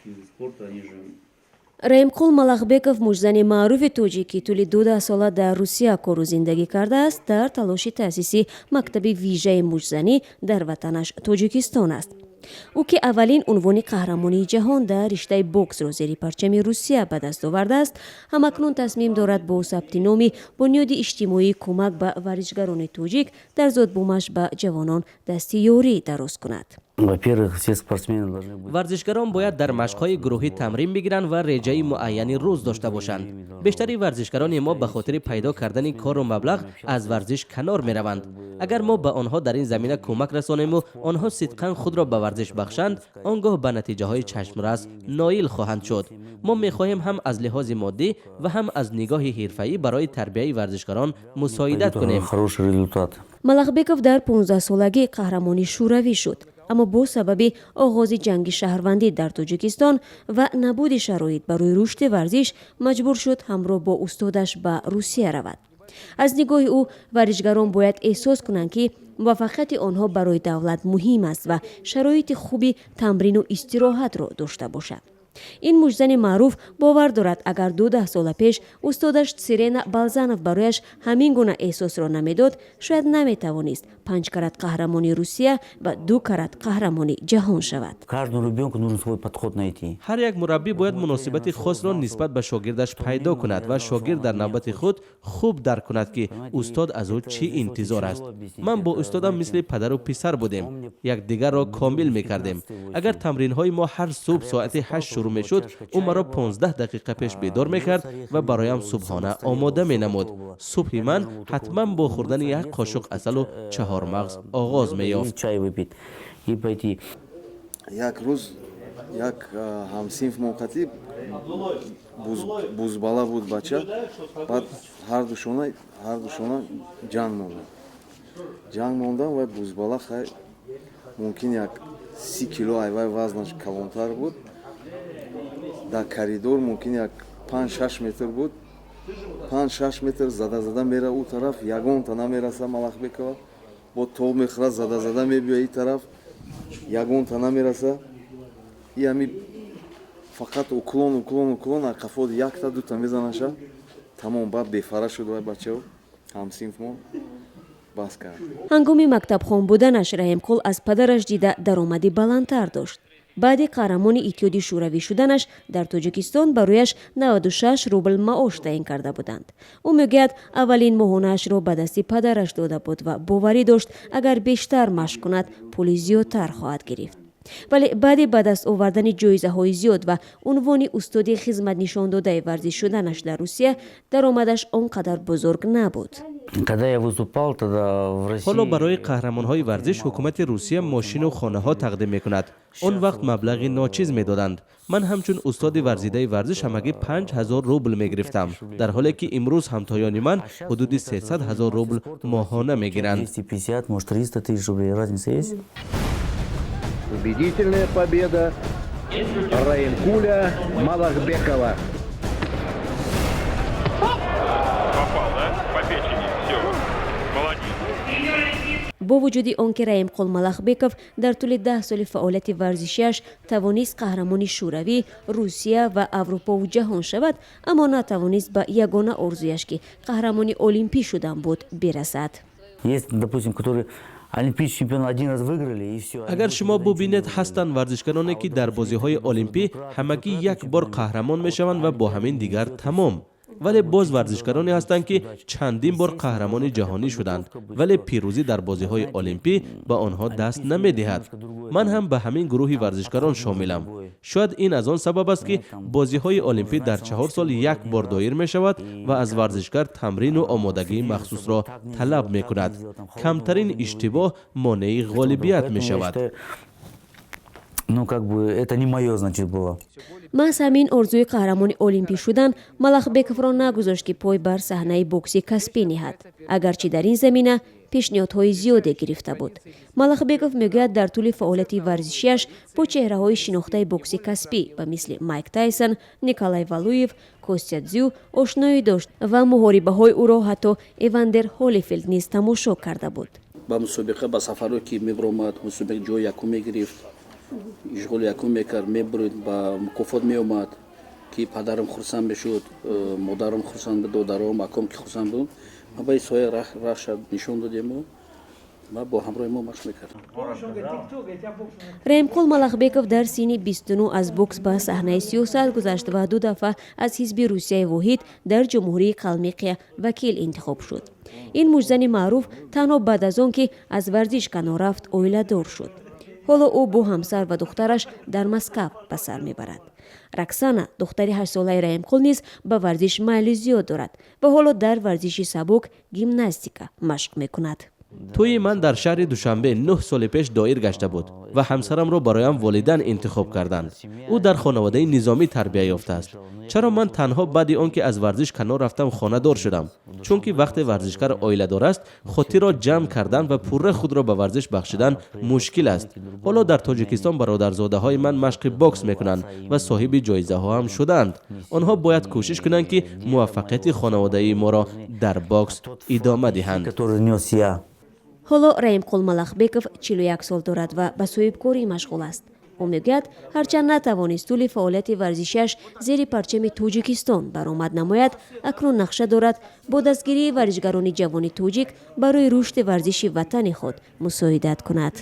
Виды спорта, они же Раимкул Малахбеков, муштзани маъруфи тоҷик, ки тӯли 12 сола дар Русия кору зиндагӣ кардааст, дар талоши таъсиси мактаби вижаи муштзанӣ дар ватанаш Тоҷикистон аст. Ӯ, ки аввалин унвони қаҳрамонии ҷаҳон дар риштаи боксро зери парчами Русия ба даст овардааст, ҳамакнун тасмим дорад бо сабти номи бунёди иҷтимоии кӯмак ба варзишгарони тоҷик дар зодбумаш ба ҷавонон дасти ёрӣ дароз кунад. Во-первых, все спортсмены должны быть. Варзишгарон бояд дар машқҳои гурӯҳӣ тамрин бигиранд ва реҷаи муайяни рӯз дошта бошанд. Бештари варзишгарони мо ба хотири пайдо кардани кору маблағ аз варзиш канор мераванд. Агар мо ба онҳо дар ин замина кӯмак расонему онҳо сидқан худро ба варзиш бахшанд, он гоҳ ба натиҷаҳои чашмрас ноил хоҳанд шуд. Мо мехоҳем ҳам аз лиҳози моддӣ ва ҳам аз нигоҳи ҳирфаӣ барои тарбияи варзишгарон мусоидат кунем. Хороший результат. Малахбеков дар 15-солагӣ қаҳрамони Шӯравӣ шуд, аммо бо сабаби оғози ҷанги шаҳрвандӣ дар Тоҷикистон ва набуди шароит барои рушди варзиш маҷбур шуд ҳамроҳ бо устодаш ба Русия равад. Аз нигоҳи ӯ, варзишгарон бояд эҳсос кунанд, ки муваффақияти онҳо барои давлат муҳим аст ва шароити хуби тамрину истироҳатро дошта бошад. Ин муштзани маъруф бовар дорад, агар 12 сола пеш устодаш Сирена Балзанов барояш ҳамин гуна эҳсосро намедод, шояд наметавонист панҷ карат қаҳрамони Русия ва ду карат қаҳрамони ҷаҳон шавад. Каждому ребенку нужно свой подход найти. Ҳар як мураббӣ бояд муносибати хосро нисбат ба шогирдаш пайдо кунад ва шогирд дар навбати худ хуб дарк кунад, ки устод аз ӯ чӣ интизор аст. Ман бо устодам мисли падару писар будем, якдигарро комил мекардем. Агар тамринҳои мо ҳар субҳ соати 8 шурӯъ мешуд, ӯ маро 15 дақиқа пеш бедор мекард ва бароям субҳона омода менамуд. Субҳи ман ҳатман бо хӯрдани як қошуқ асалу чаҳормағз оғоз меёфт. Чай выпить и пойти. Як рӯз як ҳамсинф моқатӣ бузбала буд бача. Баъд ҳардушона ҷанг мондан. Вай бузбала, хай, мумкин як 30 кило айвай вазнаш калонтар буд. Дар коридор мумкин як 5-6 метр буд, 5-6 метр зада зада мера ӯ тараф, ягонта намераса Малахбекова. Бо тоб мехӯрад, зада зада мебиёя и тараф, ягонта намераса. И ҳами фақат уклон, уклон, уклон, қафод якта дута мезанаша, тамом. Баъд бефара шуд вай бачао, ҳамсинфмо бас кард. Ҳангоми мактабхон буданаш Раҳимкул аз падараш дида даромади баландтар дошт. Баъди қаҳрамони Иттиҳоди Шӯравӣ шуданаш дар Тоҷикистон барояш 96 рубл маош таъин карда буданд. Ӯ мегӯяд, аввалин моҳонаашро ба дасти падараш дода буд ва боварӣ дошт, агар бештар машқ кунад, пули зиёдтар хоҳад гирифт. Вале баъди ба даст овардани ҷоизаҳои зиёд ва унвони устоди хизматнишондодаи варзиш шуданаш дар Русия, даромадаш он қадар бузург набуд. Когда я выступал тогда в России. Ҳоло барои қаҳрамонҳои варзиш ҳукумати Русия мошину хонаҳо тақдим мекунад. Он вақт маблағи ночиз медоданд. Ман ҳамчун устоди варзидаи варзиш ҳамагӣ 5000 рубл мегирифтам, дар ҳоле ки имрӯз ҳамтоёни ман ҳудуди 300 ҳазор рубл моҳона мегиранд. 250, может, 300 тысяч рублей. Разница есть? Убедительная победа Раимкуля Малахбекова. Попал, да? По печени. Все. Молодец. Бо вуҷуди он ки Раимқул Малахбеков дар тӯли 10 соли фаъолияти варзишиаш тавонист қаҳрамони Шӯравӣ, Русия ва Аврупову ҷаҳон шавад, аммо натавонист ба ягона орзуяш, ки қаҳрамони олимпӣ шудан буд, бирасад. Есть, допустим, которые олимпийский чемпион один раз выиграли, и все. Агар шумо бубинед, ҳастанд варзишгароне, ки дар бозиҳои олимпӣ ҳамагӣ як бор қаҳрамон мешаванд ва бо ҳамин дигар тамом. Вале боз варзишгароне ҳастанд, ки чандин бор қаҳрамони ҷаҳонӣ шуданд, вале пирӯзӣ дар бозиҳои олимпӣ ба онҳо даст намедиҳад. Ман ҳам ба ҳамин гурӯҳи варзишгарон шомилам. Шояд ин аз он сабаб аст, ки бозиҳои олимпӣ дар 4 сол як бор доир мешавад ва аз варзишгар тамрину омодагии махсусро талаб мекунад. Камтарин иштибоҳ монеи ғолибият мешавад. Ну, как бы, это не мое, значит, было. Маҳз ҳамин орзуи қаҳрамони олимпӣ шудан Малахбековро нагузошт, ки пой бар саҳнаи бокси касбӣ ниҳад, агарчи дар ин замина пешниҳодҳои зиёде гирифта буд. Малахбеков мегӯяд, дар тӯли фаъолияти варзишиаш бо чеҳраҳои шинохтаи бокси касбӣ ба мисли Майк Тайсон, Николай Валуев, Костя Дзю ошноӣ дошт ва муҳорибаҳои ӯро ҳатто Эвандер Ҳолифилд низ тамошо карда буд. Ба мусобиқа, ба сафарҳое ки мебиромад, мусобиқа ҷои якум мегирифт. Ишғоли якум мекард, мебурид, ба мукофот меомад, ки падарам хурсанд мешуд, модарам хурсанд буд, додаром, аком ки хурсанд буд. Ма ба соя раша нишон додему ва бо ҳамроҳи мо машқ мекард. Раимкул Малахбеков дар синни 29 аз бокс ба саҳнаи сиёсат гузашт ва ду дафъа аз ҳизби Русияи воҳид дар Ҷумҳурии Қалмиқия вакил интихоб шуд. Ин муштзани маъруф танҳо баъд аз он ки аз варзиш канор рафт, оиладор шуд. Ҳоло ӯ бо ҳамсар ва духтараш дар Москав ба сар мебарад. Раксана, духтари 8-солаи Раимкул, низ ба варзиш майли зиёд дорад ва ҳоло дар варзиши сабук, гимнастика машқ мекунад. Тӯи ман дар шаҳри Душанбе 9 соли пеш доир гашта буд ва ҳамсарамро бароям волидан интихоб карданд. Ӯ дар хонаводаи низомӣ тарбия ёфтааст. Чаро ман танҳо баъди он ки аз варзиш канор рафтам, хонадор шудам? Чунки вақте варзишкар оиладор аст, хотирро ҷамъ кардан ва пурра худро ба варзиш бахшидан мушкил аст. Ҳоло дар Тоҷикистон бародарзодаҳои ман машқи бокс мекунанд ва соҳиби ҷоизаҳо ҳам шудаанд. Онҳо бояд кӯшиш кунанд, ки муваффақияти хонаводаи моро дар бокс идома диҳанд. Который нес я. Ҳоло Раимкул Малахбеков 41 сол дорад ва ба соҳибкорӣ машғул аст. Ӯ мегӯяд, ҳарчанд натавонист тӯли фаъолияти варзишиаш зери парчами Тоҷикистон баромад намояд, акнун нақша дорад бо дастгирии варзишгарони ҷавони тоҷик барои рушди варзиши ватани худ мусоидат кунад.